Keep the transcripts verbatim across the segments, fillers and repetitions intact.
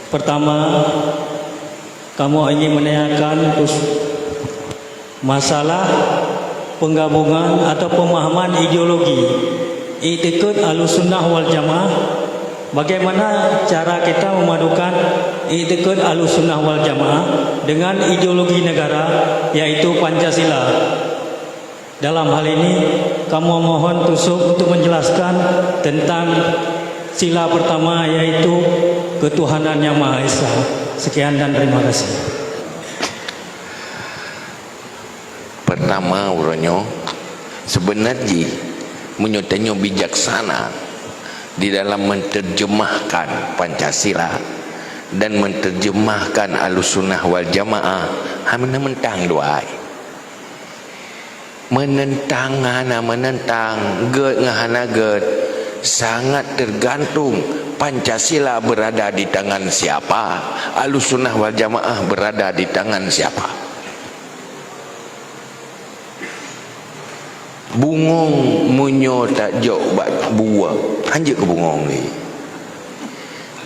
Pertama, kamoe ingin menanyakan us-, masalah penggabungan atau pemahaman ideologi iktikad Ahlussunnah wal Jamaah. Bagaimana cara kita memadukan iktikad Ahlussunnah wal Jamaah dengan ideologi negara, yaitu Pancasila? Dalam hal ini, kamoe mohon Tusuk untuk menjelaskan tentang sila pertama, yaitu ketuhanan Yang Maha Esa. Sekian dan terima kasih. Pertama, uroe nyoe, sebenar jih, meunyoe tanyoe bijaksana di dalam menterjemahkan Pancasila dan menterjemahkan Ahlussunnah wal Jamaah, hana mentang dua ai. Menentang ngon hana menentang, gét ngon hana gét, sangat tergantung Pancasila berada di tangan siapa, Ahlussunnah wal Jamaah berada di tangan siapa. Bungong meunyoe tajok bak bue, hanjeuet keu bungong lé.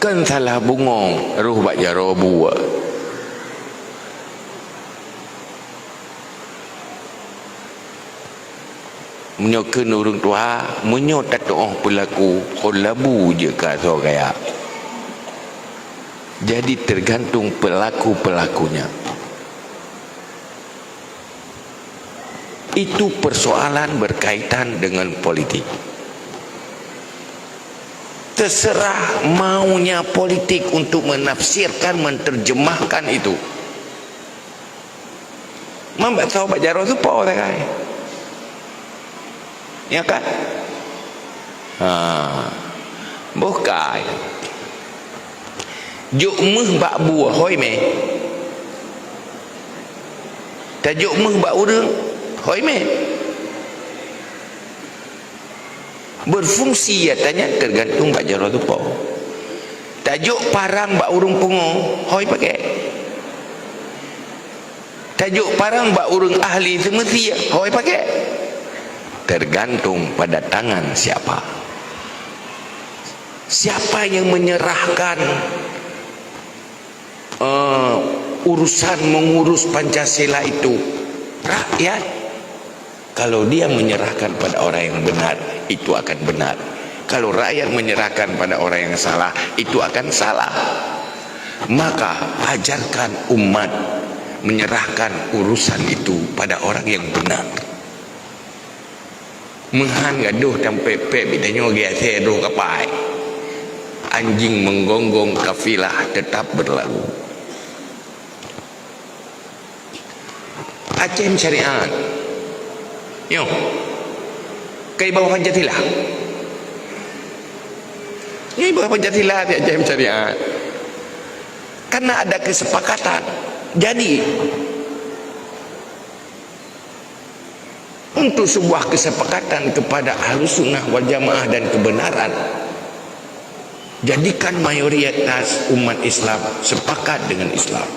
Kan salah bungong, roh bak jaroe bue. Meunyoe kheun ureuëng tuha, meunyoe tatuoh peulaku, kon labu jeuet keu asoe gaya. Jadi, tergantung pelaku-pelakunya. Itu persoalan berkaitan dengan politik. Terserah maunya politik untuk menafsirkan, menterjemahkan itu. Man bak soe bak jaroe teupo sagai. Ya kan? Ha. Boh kai. Jok méuh bak bue, hôi mé. Tajok méuh bak ureuëng, hôi mé. Berfungsi nyata nyan tergantung bak jaroe teupo. Tajok parang bak ureuëng pungo, hôi pakai. Tajok parang bak ureuëng ahli seumeusie, hôi pakai. Tergantung pada tangan siapa. Siapa yang menyerahkan eh, urusan mengurus Pancasila itu? Rakyat. Kalau dia menyerahkan pada orang yang benar, itu akan benar. Kalau rakyat menyerahkan pada orang yang salah, itu akan salah. Maka ajarkan umat menyerahkan urusan itu pada orang yang benar. Meuhan gadoh tampék-pék bit tanyoe geuasée droe kapai. Anjing menggonggong kafilah tetap berlalu. Aceh syariat. Nyoe. Kai bawah Pancasila. Nyoe bawah Pancasila di Aceh syariat. Karena ada kesepakatan. Jadi, untuk sebuah kesepakatan kepada Ahlussunnah wal Jamaah dan kebenaran, jadikan mayoritas umat Islam sepakat dengan Islam.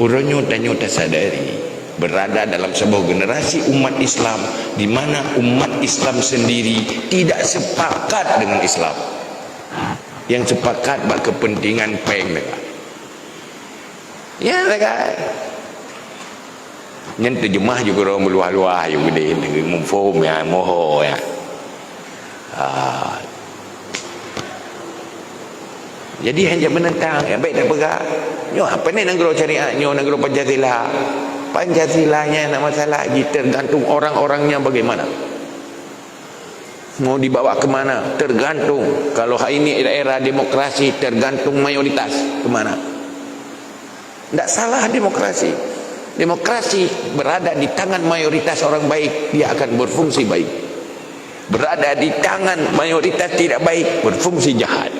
Uroe nyoe tanyoe tasadari, berada dalam sebuah generasi umat Islam di mana umat Islam sendiri tidak sepakat dengan Islam. Yang sepakat bak kepentingan péng mereka. Ya, sagai. Nyan terjemah juga orang meuluah-luah, juga di negeri muphom ya, moho ya. Ah. Jadi hanya menentang, ya baik tak pegang. Nyoe apa ni nanggroe syariat, nyoe nanggroe Pancasila. Pancasila nyan nak masalah, ji tergantung orang-orangnya bagaimana. Mau dibawa ke mana? Tergantung. Kalau hari ini era demokrasi, tergantung mayoritas ke mana. Tidak salah demokrasi. Demokrasi berada di tangan mayoritas orang baik, dia akan berfungsi baik. Berada di tangan mayoritas tidak baik, berfungsi jahat.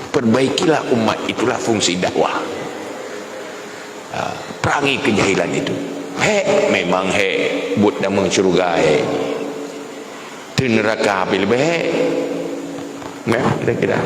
Perbaikilah umat, itulah fungsi dakwah. Ha, perangi kejahilan itu. Hek, memang hek. Buet dalam syurga hek. Di neraka api lebih hek. Nah, kira-kira.